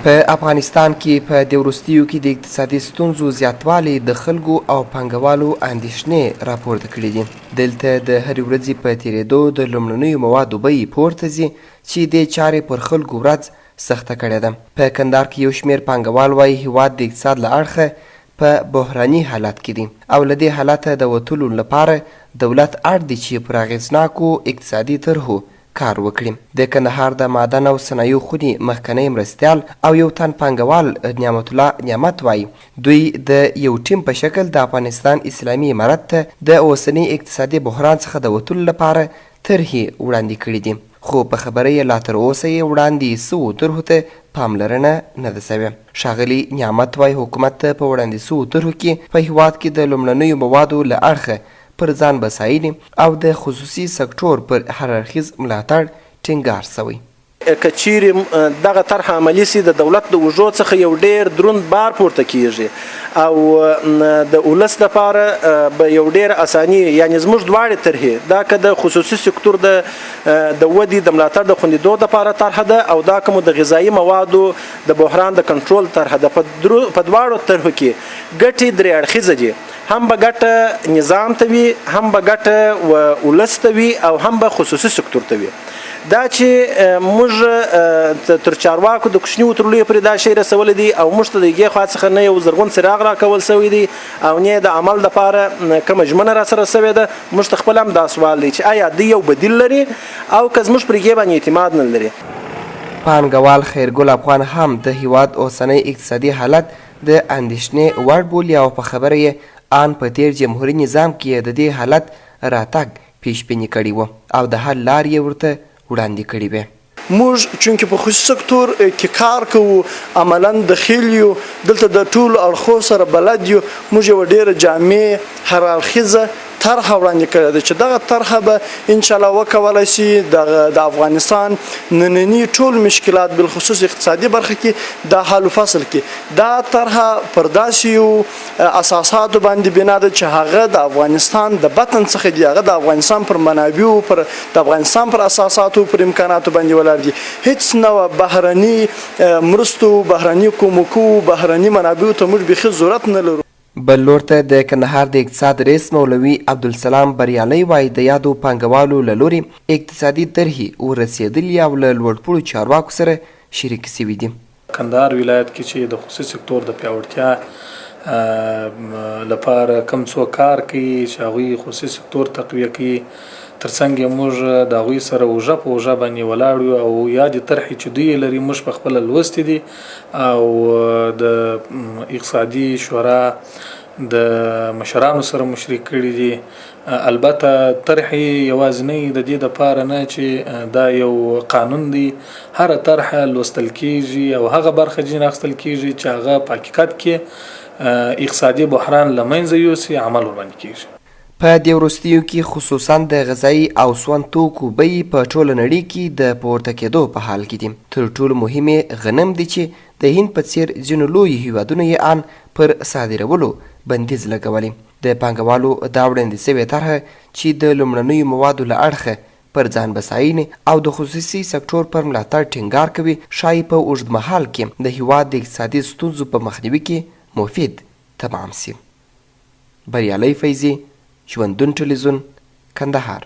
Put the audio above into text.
په افغانستان کې په دې وروستیو کې د اقتصادي ستونزو زیاتوالي د خلکو او پانګوالو اندېښنې راپورته کړې دي. دلته د هرې ورځې په تېرېدو د لومړنیو موادو بیې پورته ځي چې دې چارې پر خلکو ورځ سخته کړې ده. په کندهار کې یو شمېر پانګوال وايي، هېواد د اقتصاد له اړخه په بحراني حالت کې دی او له دې حالته د وتلو لپاره دولت اړ دی چې پر اغېزناکو اقتصادي طرحو کار وکړي. د کندهار د معدن او صنایعو خونې مخکنی مرستیال او یو تن پانګوال نعمت الله نعمت وايي، دوی د یو ټیم په شکل د افغانستان اسلامي امارت ته د اوسني اقتصادي بحران څخه د وتلو لپاره طرحې وړاندې کړې دي، خو په خبره یې لا تر اوسه یې وړاندې شوو طرحو ته پاملرنه نه ده شوې. ښاغلی نعمت وايي، حکومت ته په وړاندې شوو طرحو کې په هېواد کې د لومړنیو موادو له اړخه پر ځان بساینې او د خصوصي سکټور پر هر اړخیز ملاتړ ټینګار شوی. که چیرې دغه طرحه عملي شي، د دولت د اوږو څخه یو ډیر دروند بار پورته کیږي او د ولس لپاره به یو ډیر اساني، یعنی زموږ دواړې طرحې، دا که د خصوصي سکتور د د ودې د ملاتړ د خوندیدو لپاره طرحه ده او دا کوم د غذایي موادو د بحران د کنټرول طرحه ده، په دواړو طرحو کې ګټې درې اړخیزه دي. هم به ګټه نظام ته وي، هم به ګټه ولس ته وي او هم به خصوصي سکتور ته وي. دا چې موږ تر چارواکو د کوچنیو تر لویو پورې دا شی رسولی دی او موږ ته د هغې خوا څخه نه یو زرغون څراغ راکول شوی دی او نه د عمل لپاره کومه ژمنه را سره شوې ده، موږ ته خپل هم دا سوال دی چې ایا دوی یو بدیل لري او که زموږ پر هغې باندې اعتماد نه لري. پانګوال خیرګل افغان هم د هیواد اوسنی اقتصادي حالت د اندېښنې وړ بولي او په خبره یې آن په تېر جمهوري نظام کې یې د دې حالت راتګ پېشبیني کړی و او د حل لارې یې ورته وړاندې کړې وې. موږ چونکې په خصوصي سکتور کې کار کوو، عملاً دخیل یو، دلته د ټولو اړخو سره بلد یو، موږ یوه ډېره جامع، هر اړخیزه طرحه وړاندې کړې ده چې دغه طرحه به ان شاء الله وکولای شي دغه د افغانستان ننني ټول مشکلات بالخصوص اقتصادي برخه کې دا حل و فصل کړي. دا طرحه پر داسې یو اساساتو باندې بنا ده چې هغه د افغانستان د بطن څخه دي، هغه د افغانستان پر منابعو، پر د افغانستان پر اساساتو، پر امکاناتو باندې ولاړ دي. هیڅ نوع بهرني مرستو، بهرني کومکو، بهرني منابعو ته موږ بیخي ضرورت نه لرو. بل لور ته د کندهار د اقتصاد ریس مولوي عبدالسلام بریالی وايي، د یادو پانګوالو له لوري اقتصادي طرحې ور رسېدلي او له لوړپوړو چارواکو سره شریکې شوې دي. کندهار ولایت کې چې د خصوصي سکتور د پیاوړتیا لپاره کوم څوک کار کوي چې هغوی خصوصي سکتور تقویه کوي، ترڅنګ یې موږ د هغوی سره اوږه په اوږه باندې ولاړ یو او یادې طرحې چې دوی یې لري موږ په خپله لوستې دي او د اقتصادي شورا د مشرانو سره مو شریک کړي دي. البته طرحې یوازینۍ د دې لپاره نه چې دا یو قانون دی، هره طرحه لوستل کیږي او هغه برخه ځینې راخستل کیږي چې هغه په حقیقت کې اقتصادي بحران له منځه یوسي، عمل ورباندې کیږي. په دې وروستیو کې خصوصاً د غذايي او سون توکو بیې په ټوله نړۍ کې د پورته کېدو په حال کې دي. تر ټولو مهم یې غنم دي چې د هند په څېر ځینو لویو هېوادونو یې آن پر صادرولو بندیز لګولی. د پانګوالو دا وړاندې شوې طرحه چې د لومړنیو موادو له اړخه پر ځان بساینې او د خصوصي سکټور پر ملاتړ ټینګار کوي، ښايي په اوږدمهال کې د هېواد د اقتصادي ستونزو په مخنیوي کې مفید تمام شي. بریالی فیضي، ژوندون ټلویزیون، کندهار.